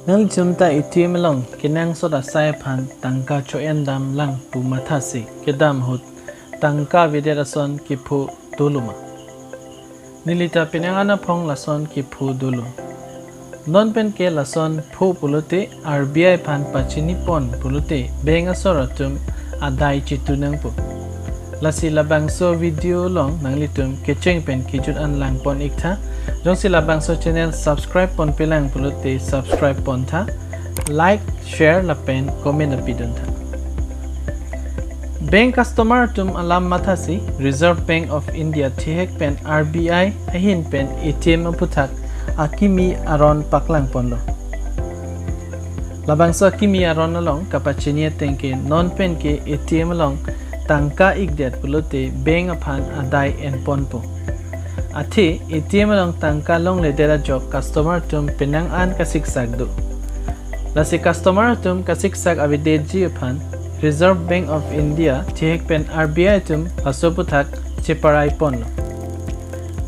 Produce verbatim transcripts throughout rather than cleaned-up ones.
Nanglitum ta A T M along kenangsot asai aphan tangka cho-endam lang pu mathasi kedam ahut tangka avedet ason kepho dolo ma? Neli ta penang an aphong lason kepho dolo. Non pen ke lason pho pulote R B I aphan pachinipon pulote bank asor atum adai chitu nangpo. Lasi labangso video along nanglitum kecheng pen kejut an langpon iktha. Jongsi labangso channel subscribe ponpelang pulote subscribe pontha, like, share lapen comment apidun tha. Bank customer atum alam mathasi Reserve Bank of India thihek pen R B I ahin pen A T M aphuthak akimi aron paklangponlo. Labangso akimi aron along kapachini ateng ke non pen ke A T M along tangka ikdet pulote bank aphan adai enponpo. Athe A T M along tangka longledet ajok customer atum penang an kasiksak do. Lasi customer atum kasiksak avedetji aphan Reserve Bank of India thihek pen R B I atum laso aphuthak cheparai ponlo.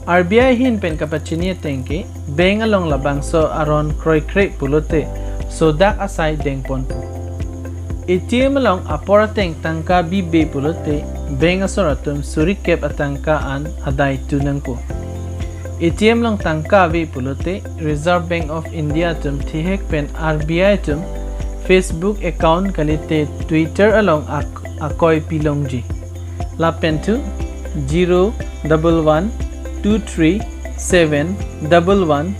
R B I ahin pen kapachini ateng ke bank along labangso aron kroikre pulote sodak asai dengponpo. A T M along apor ateng tangka bibe pulote bank asor atum suri kep atangka an adai tu nangpo. A T M along tangka ave pulote Reserve Bank of India atum thihek pen R B I atum Facebook account kalite Twitter along ak- akoi pilongji. Lapen thu zero double one two three seven double one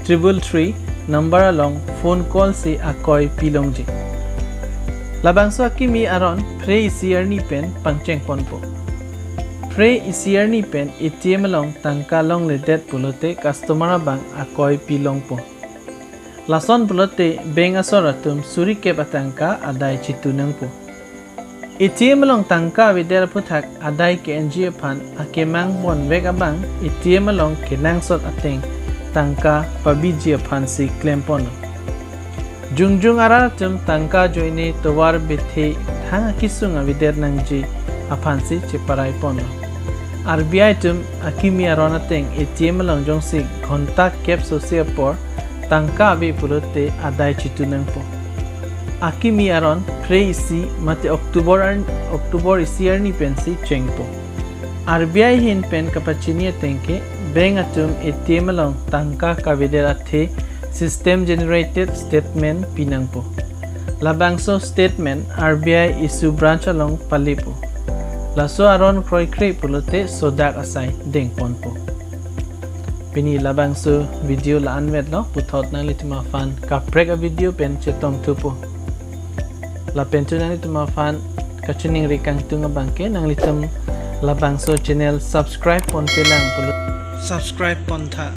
triple three number along phone call si akoi pilongji. Labangso akimi aron phre isi arni pen pangchengponpo. Phre isi arni pen A T M along tangka longledet pulote customer abang akoi pilongpo. Lason pulote bank asor atum suri kep atangka adai chitu nangpo. A T M along tangka avedet aphuthak adai ke-enji aphan akemang ponvek abang A T M along kenangsot ateng tangka pabiji aphansi klemponlo. Jongjong arat atum tangka ajoine tovar bethe thang akisung avedet nangji aphansi cheparai ponlo. R B I atum akimi aron ateng A T M along jongsi ghonta kep sosi apor tangka ave pulote adai chitu nangpo. Akimi aron phre isi mate October ar- October isi arni pensi chengpo. R B I ahin pen kapachini ateng ke bank atum A T M along tangka kavedet athe system generated statement pinangpo. Labangso statement R B I issue branch along palepo. Laso aron kroikre pulote sodak asai dengponpo. Pini labangso video la-anvetlo, puthot nanglitum aphan kaprek avideo pen chetongthupo. Lapen thu nanglitum aphan kachiningri kangtung abang ke nanglitum labangso channel subscribe ponpelang pulo. Subscribe pontha.